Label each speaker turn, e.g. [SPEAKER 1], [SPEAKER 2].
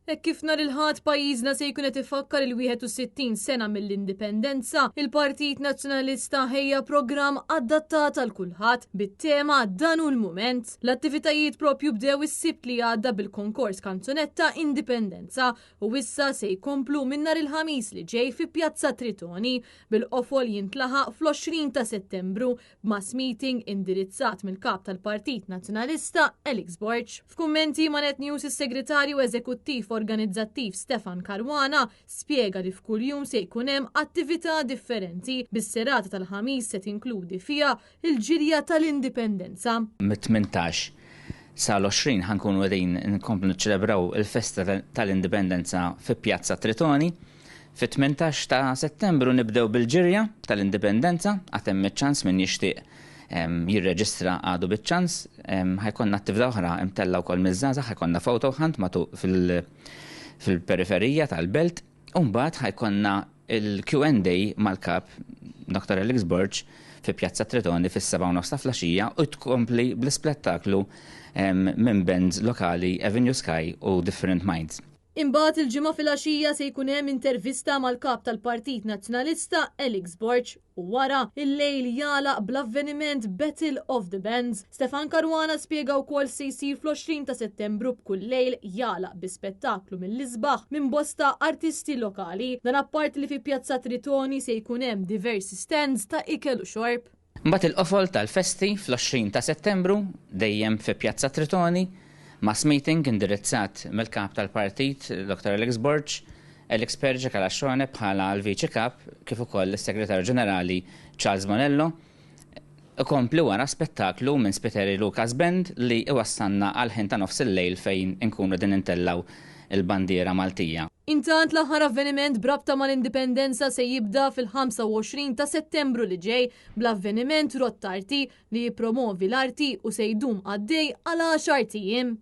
[SPEAKER 1] Hekk kif nhar il-Ħadd pajjiżna se jkun qed ifakkar il-61 sena mill-Indipendenza, il-Partit Nazzjonalista ħejja programm adattat għal kulħadd bit-tema Dan hu l-mument. L-attivitajiet propju bdew is-Sibt li għadda bil-konkors kanzunetta Indipendenza u issa se jkomplu minn nhar il-Ħamis li ġej fi Pjazza Tritoni bil-qofol jintlaħaq fl-20 ta' Settembru b'mass meeting indirizzat mill-Kap tal-Partit Nazzjonalista Alex Borg. F'kummenti ma' Net News is-Segretarju Eżekuttiv Organizzattiv Stefan Caruana spjega li f'kull jum se jkun hemm attività differenti bis-serata tal-Ħamis se tinkludi fiha l-ġirja tal-Indipendenza.
[SPEAKER 2] Mit-18 sal-20 ħa nkunu qegħdin nkomplu niċċelebraw il-festa tal-Indipendenza fi Pjazza Tritoni. Fit-18 ta' Settembru nibdew bil-ġirja tal-Indipendenza, għad hemm iċ-ċans min jixtieq jirreġistra għadu biċ-ċans. Ħa jkollna attività oħra imtellgħa wkoll miż-żgħażagħ, ħa jkollna photo hunt fil-periferija tal-belt u mbagħad ħa jkollna il-Q&A mal-Kap Dr. Alex Borg fi Pjazza Tritoni fis-7:30 ta' flaxija u tkompli bl-ispettaklu minn bands lokali Avenue Sky u Different Minds.
[SPEAKER 1] Imbagħad il-Ġimgħa filgħaxija se jkun hemm intervista mal-Kap tal-Partit Nazzjonalista Alex Borg u wara, il-lejl jagħlaq bl-avveniment Battle of the Bands. Stefan Caruana spjega wkoll x'se jsir fl-20 ta' Settembru b'kull lejl jagħlaq bi spettaklu mill-isbaħ minn bosta artisti lokali. Dan apparti li fi Pjazza Tritoni se jkun hemm diversi stands ta' ikel u xorb.
[SPEAKER 2] Imbagħad il-qofol tal-festi fl-20 ta' Settembru, dejjem fi Pjazza Tritoni, mass meeting indirizzat mill-Kap tal-Partit, Dottor Alex Borg, Alex Perge Calascione bħala l-Viċi Kap kif ukoll is-Segretarju Ġenerali Charles Bonello. Ikompli wara spettaklu minn Spiteri Lucas Band li iwassalna għall-ħin ta' nofs il-lejl fejn inkunu qegħdin intellgħu l-bandiera Maltija.
[SPEAKER 1] Intant l-aħħar avveniment b'rabta mal-Indipendenza se jibda fil-25 ta' Settembru li ġej bl-avveniment Rotta Arti li jippromovi l-arti u se jdum għaddej għal għaxart ijiem.